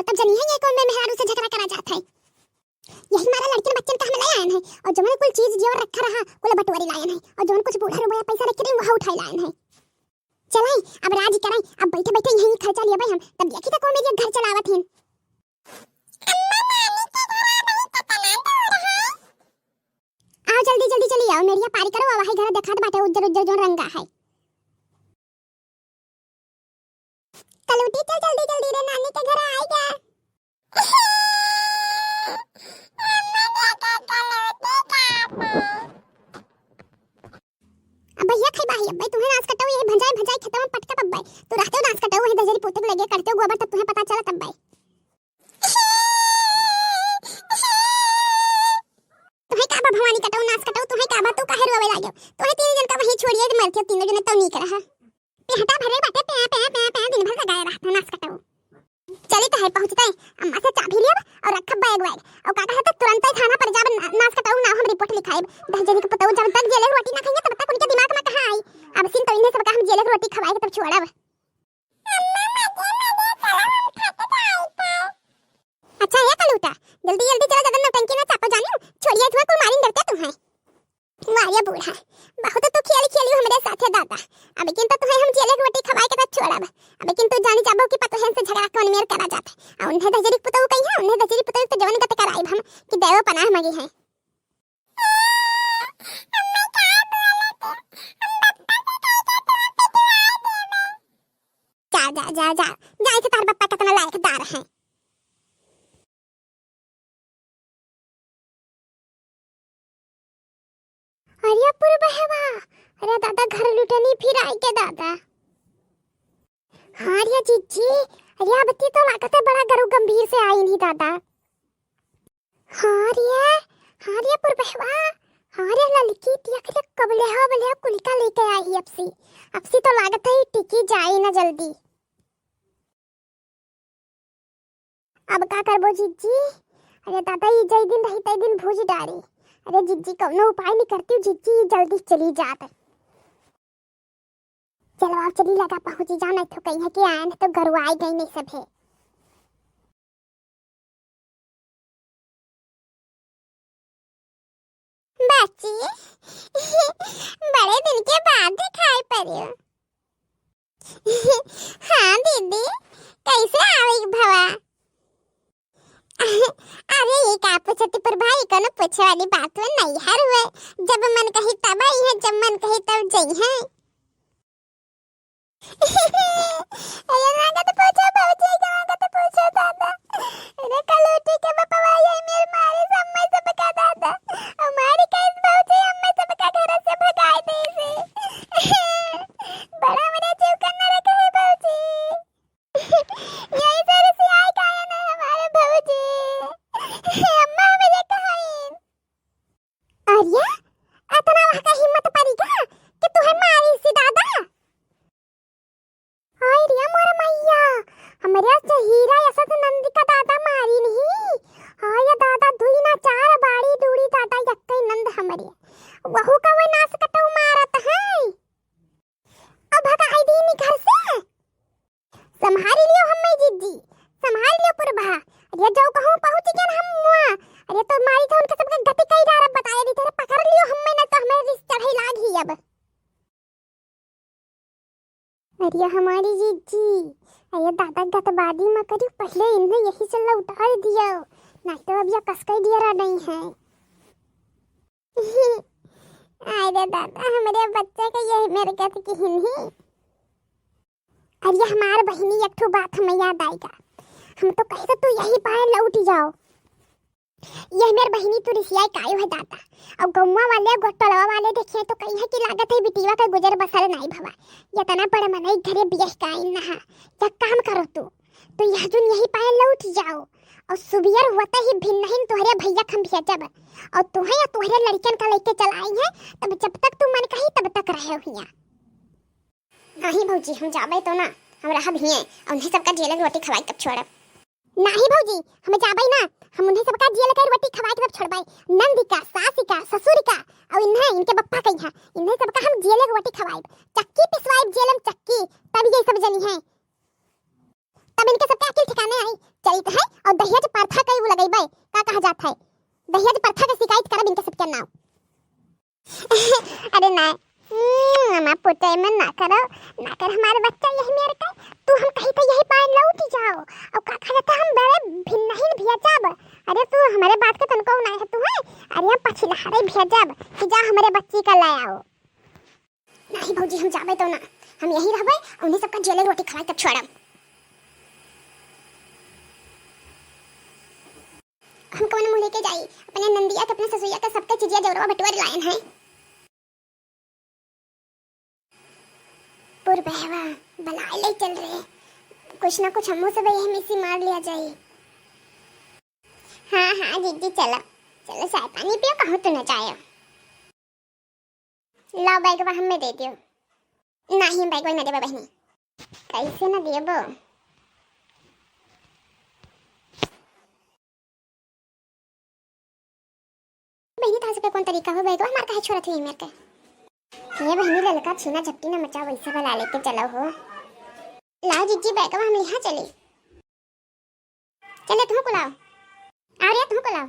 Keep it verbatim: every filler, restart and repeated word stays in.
तब जनिहैं ये कौन मेहरारू से झगड़ा करा जात है। यही मारे लड़किन बच्चन का हम ले आयन है, और जवन कुल चीज जेवर रखा रहा, कुल बटोरी लायन है, और जवन कुछ बूढ़ा रुपया पैसा रखे रही, वह उठाई लायन है। चलाई, अब राज कराई, अब बैठे बैठे यहीं खर्चा लिया भाई हम, तब देखी तो कौन मेरी घर चलावत हैं। अम्मा, नानी के घर आ गई तो तना दूर है। आओ जल्दी जल्दी चली आओ, मेरिया पारी करो, अब वही घर देखात बाटे उज्जर उज्जर जो रंगा है। कलूटी चल जल्दी जल्दी रे, नानी के घर आएगा। अब भैया खाई बाही, अब भाई तुम्हें नास कटाऊ यही भंजाई भंजाई खेतवा में पटका पब्बाई। तू रहते हो नास कटाऊ वही दजरी पोते के लगे करते हो गोबर तब तुम्हें पता चला तब भाई। तुहे का बा भवानी कटऊ, नास कटऊ, तुहे का बा, तू काहे रोवे लागेव? तुहे तीन जन का वहीं छोड़िए, मरते तीनों जने तो नीक रहा। पेहटा भरे बाटे, पे, पे, पे, पे, दिन भर लगाए रहता नास कटऊ। चली तो है पहुँचते, अम्मा से चाबी लेब और रखब बैग वैग। और का कहत तुरंत ही थाना पर जाब, ना-, नास कटऊ ना हम रिपोर्ट लिखाएब। दस जने के पतऊ जब तक जेले रोटी ना खाइए तब तक उनके दिमाग में कहाँ आई। अब सिन तो इन्हें सब का हम जेले रोटी खवाए के तब छोड़ब। अम्मा, मजे, मजे, चलो, हम खाते तो आई थे। अच्छा, हे कलूटा, जल्दी, जल्दी चलो, ज्यादा नौटंकी ना चापो जानियो। छोड़िए, धुआं कुल मारिन डरते तुम्हें। वाह, ये बूढ़ा, बहुत तू खेली खेली हमरे साथे दादा। अब किन तो तुम्हें हम जेले के रोटी खवाए के तो छोड़ब। अब किन तू जानी जाबो कि पतोहन से झगड़ा कौन मेर करा जात है। और उन्हें दजरी पुतऊ कही है, उन्हें दजरी पुतऊ तो जवन गत कराइब हम कि देवो पनाह मगी है। जा, जा, जा, जा, जा, इसे तार बप्पा कितना लायकदार है। अरे पुरबहवा, अरे दादा, घर लुटनी फिर आई के दादा। हाँ रे जिज्जी, अरे अब ती तो लागत है बड़ा गरु गंभीर से आई नहीं दादा। हाँ रे, हाँ रे पुरबहवा, हाँ रे ललकी, तिया करे कबले हो बले कुलिका लेके आई अपसी। अपसी तो लागत है टिकी जाई ना जल्दी। अब का करबो जिज्जी? अरे दादा, ई जई दिन रही तई दिन भूज डारी। अरे जिज्जी, कौनो उपाय नहीं करती हूँ जिज्जी, जल्दी चली जात। चलो, अब चली लगा पहुँची जाना, तो कहीं है कि आयन तो गरुआई गई नहीं सब है। बाची, बड़े दिन के बाद दिखाई पड़ियो। हाँ दीदी, कैसे आवे भवा? अरे, ये का पूछती पर भाई, कोनो पूछे वाली बात में नहीं हर हुए। जब मन कही तब आई है, जब मन कही तब जई है। अरे, ना का तो पूछो भौजी, ना का तो पूछो दादा। अरे, कलूटी के बपवा ये मेर मारे सम्मे सबका दादा। हमारी कैस भौजी, हमें सबका घर से भगाई दे से। बड़ा मेरा जीव करना रखे है भौजी। यही से रिसियाई काहे ना हमारे भौजी। अम्मा हमें ये कहाइन। अरे, अतना वहाँ का हिम्मत पड़ी का कि तुहे मारी सी दादा? हाय रे मोर मैया, हमरे से हीरा यशस नंद का दादा मारी नहीं। हाय दादा, दुई ना चार बाड़ी डूड़ी दादा, यक्कई नंद हमरे। वहू का वह नास कटऊ मारत है। अब भगाई दीनी घर से। संभारी लियो हम्मे जिज्जी, संभारी लियो पुरबा। अरे जाओ कहूँ पहुँच गया हम मुआ। अरे तो मारी तो उनके सबके गति कई जा रहा बताया दी तेरे पकड़ लियो हम्मे, न तो हमें रिस चढ़े लाग ही अब। अरे हमारी जिज्जी, अरे दादा गतबाजी में करी, पहले इन्हें यही से लौटा दियो, नहीं तो अब यह कसकई दिया रहा नहीं है। अरे दादा, हमरे बच्चा के यही मेरे गत की हिन्ही। अरे हमार बहिनी, एक ठो बात हमें याद आएगा। हम तो कहे तो तू यही पाए लौट जाओ। यह मेर बहिनी तू रिसियाई कायो है दादा। और गौवा वाले, गोटलवा वाले देखिए तो कहीं है कि लागत है बिटिया का गुजर बसर नहीं भवा। इतना बड़े मनई घरे बियाह का आई ना है। एक काम करो तू, तो यह जुन यही पाए लौट जाओ। और सुबियर होते ही भिन्नहिन तुहरे भैया खम भेजब। और तुहे या तुहरे लड़कन का लेके चल आई है, तब जब तक तू मन कही तब तक रहे हुआ। नहीं भौजी, हम जाबे तो ना, हम रहब हिये, और उन्हें सबका जेल के रोटी खवाई तब छोड़ब। नहीं भौजी, हम जाबे ना, हम उन्हें सबका जेल के रोटी खवाई तब छोड़बे। नंद का, सास का, ससुर का, और इन्हें, इनके बप्पा कही है, इन्हें सबका हम जेल के रोटी खवाई, चक्की पिसवाई जेल में चक्की, तब ये सब जनी है, तब इनके सबके अकिल ठिकाने आई। करित है और दहेज प्रथा कई वो लगइबे, का कहा जात है, दहेज प्रथा के शिकायत करब इनके सबके नाव। अरे ना, हम्म, हमार पुते में ना करो, ना कर हमारे बच्चा यही मेर के, तू हम कहीं तो यही पाए लौट जाओ। और का कहा जाता हम बड़े भिन्नहीन भेजब। अरे तू हमारे बात के तनको ना है तू है, अरे हम पछिलहरे भेजब कि जा हमारे बच्ची का ले आओ। नहीं भौजी, हम जाबे तो ना, हम यही रहबे, उन्हीं सबका जेले रोटी खवाई तब छोड़ब। हम कौन मुँह लेके जाई? अपने नंदिया के, अपने ससुरिया के, सबके चिजिया जौरवा बटुआ लायन है। पुरबहवा, बलाए ले चल रे, कुछ ना कुछ हमहू सब यही मिसी मार लिया जाई। हाँ हाँ जीजी, चलो चलो, चाय पानी पियो, कहूँ तू न जायो। लाओ बैगवा हमें दे दियो। नहीं, हम बैगवा न देबो बहिनी। कैसे न देबो? बहिनी, तोहसे पे कौन तरीका हो, बैगवा हमार काहे छोड़त हुई मेर के? ये बहिनी, ललका छीना झपटी न मचाओ, वैसे वाला लेके चलो हो। लाओ जीजी, बैगवा हम लिहा चली। चले, तू को लाओ। अरे, तू को लाओ।